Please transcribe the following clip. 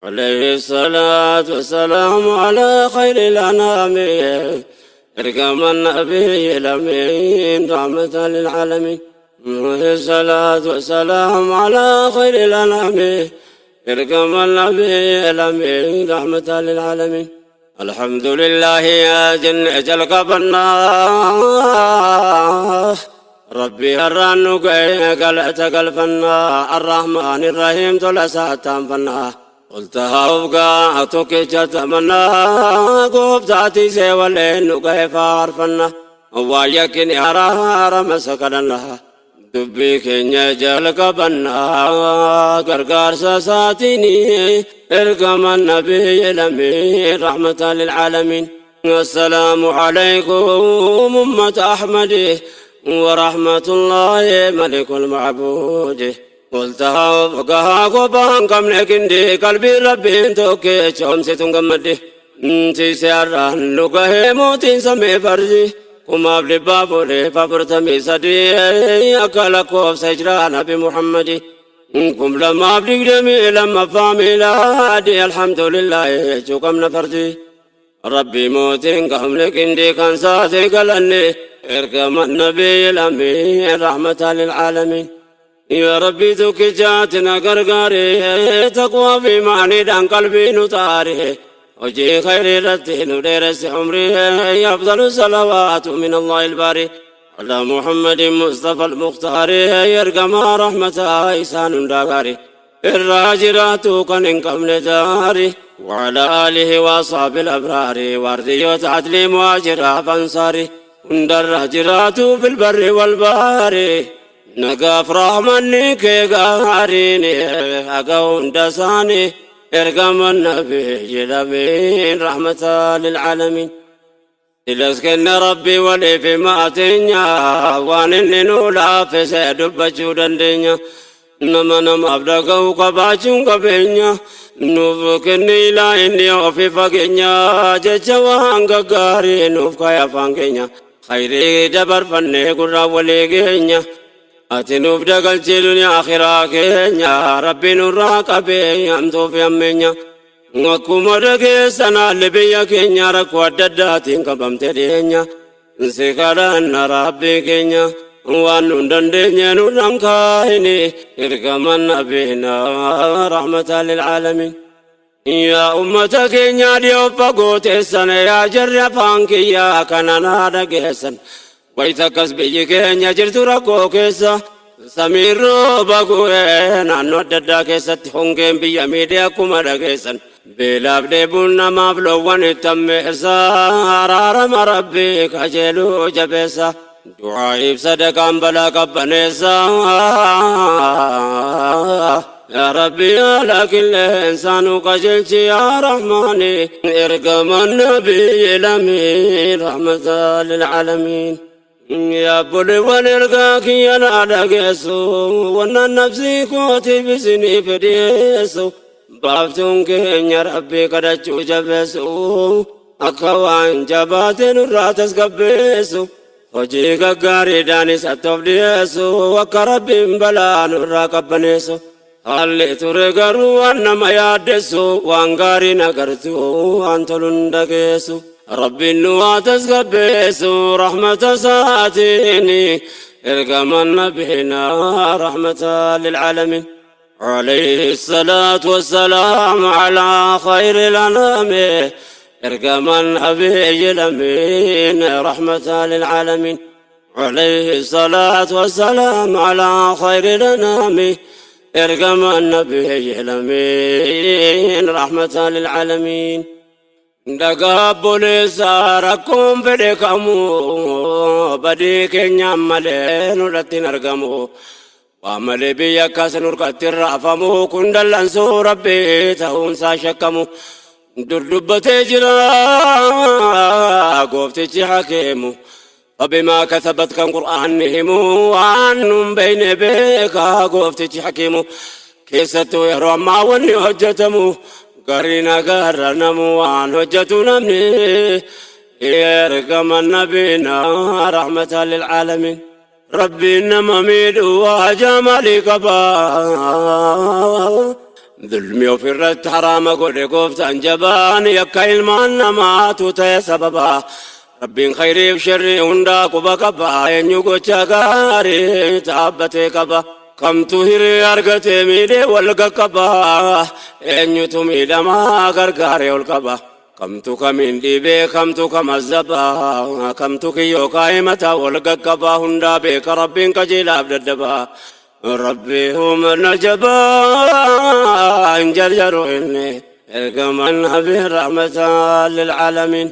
عليه الصلاة والسلام على خير الأنام، إرقام النبي الأمين رحمة للعالمين. عليه الصلاة والسلام على خير الأنام، إرقام النبي الأمين رحمة للعالمين. الحمد لله يا جن جل قبنا ربي هران قلعت قلفنا الرحمن الرحيم تلساتان فنا قلتها وبقى تكي تمنا قفتاتي سيولين كيف عرفنا ويكن هرار مسكننا dubbii keenya jalqabannaa gargaarsa isaatiin ergama nabiyyi lamii رحمة للعالمين. السلام عليكم أمة أحمد ورحمة الله ملك المعبود. قلتها وفقها قبان كم لكندي قلبي ربي توكي شمسة قمدي انتي سيران لقه موتين سمي فرجي 1443 akka lakkoofsa hijiraa Nabi Muhammadi 2022 miilaadi. Alhamdulillah jechuu qabna fardi Rabbii mootiin qabne qindii kan saate galanne ergama nabiyyi lamii رحمة للعالمين. يا ربي tokkichaatina gargaare taqwaa fi maaniidhaan qalbii nu taare hojii khayrii irratti nu dheeresse umrii. أفضل الصلوات من الله الباري على محمد مصطفى المختار يرقم رحمة إسان داغاري الراجرات كان قبل داري وعلى آله وأصحاب الأبرار وارديوت عدل مهاجر فانصاري اندر في البر والبحر نقاف رحمني كي قاريني أقون دساني ارقم النبي الأمين رحمة للعالمين. Ilaskenne Rabbi waliif maatinya waan inni nu laaffise dubbachuu dandeenya. Nama namaaf dhaga'u qabaachuun qabeenya nuuf kenni ilaa inni ofi fageenya jecha waan gaggaarii nuuf kaya afaan keenya khayrii dabarfannee gurraa walii geenya. Ati nuuf dagalchii duniyaa akhiraa keenya Rabbi nurraa qabee hamtuu fi hammeenya. Akkuma dhageessan haalli biyya keenya rakkoo adda addaatiin qabamte dhiyeenya. Si kadhanna Rabbii keenya waan nun dandeenye nurraan kaahini ergama nabiina رحمة للعالمين. Yaa ummata keenya dhiyoo fagoo teessan yaa jarri afaan kiyyaa kana naa dhageessan. Wayita akkas biyyi keenya jirtu rakkoo keessa samiin rooba gu'ee naannoo adda addaa keessatti hongeen biyya miidhee akkuma dhageessan. Beelaaf dheebuun namaaf loowwan itti ammeessa araarama Rabbii kajeeluu jabeessa. Du'aa'iif sadaqaan balaa qabbaneessa. يا ربي يا لكل إنسان قجلت يا رحماني ارقم النبي الأمين رحمة للعالمين. يا بولي ونرقاك يا نادقيسو وانا نفسي كوتي بسني فديسو baaftuun keenya Rabbii kadhachuu jabeessu akka waan jabaate nurraa tasgabbeessu hojii gaggaariidhaanis attoof dhiyeessu akka Rabbiin balaa nurraa qabbaneessu. Haalli ture garuu waan nama yaaddessu waan gaarii nagartu waan toluun dhageessu. Rabbiin nu haa tasgabbeessu rahmata isaatiin ergama nabiina رحمة للعالمين. عليه الصلاة والسلام على خير الأنام ارقم النبي الأمين رحمة للعالمين. عليه الصلاة والسلام على خير الأنام ارقم النبي الأمين رحمة للعالمين. Dhagaa obboleessaa rakkoon fedhe kamuu badii keenya malee nurratti hin argamu. Waa malee biyya akkas nurkatti raafamu kun dallansuu Rabbii ta'uunsaa shakkamu. Dur dubbatee jira gooftichi hakeemu. فبما كسبت kan qur'aanni himu waan nun beeyne beekaa gooftichi hakiimu. Keessattuu yeroo ammaa wanni hojjetamu garii nagaarra namu waan hojjetu namni ergama nabiina رحمة للعالمين. Rabbiin nama miidhuu haajaa maalii qabaa? Dhulmi ofirratti haraama godhe gooftaan jabaan, yakka ilmaan namaatu ta'e sababa. Rabbiin khayriif sharrii hundaa quba qaba, eenyu gocha gaarii dhaabbatee qaba. Kamtu hiree argatee miidhee wal qaqqaba, eenyutu miidhamaa gargaaree ol qaba. Kamtu kamiin dhiibee, kamtu kam azzaba, kamtu kiyyoo kaa'ee mataa wal qaqqaba. Hundaa beeka Rabbiin qajeelaaf daddaba. Rabbi humna jabaa hin jarjaru inni, ergaman nabi rahmatan lilcaalamiin.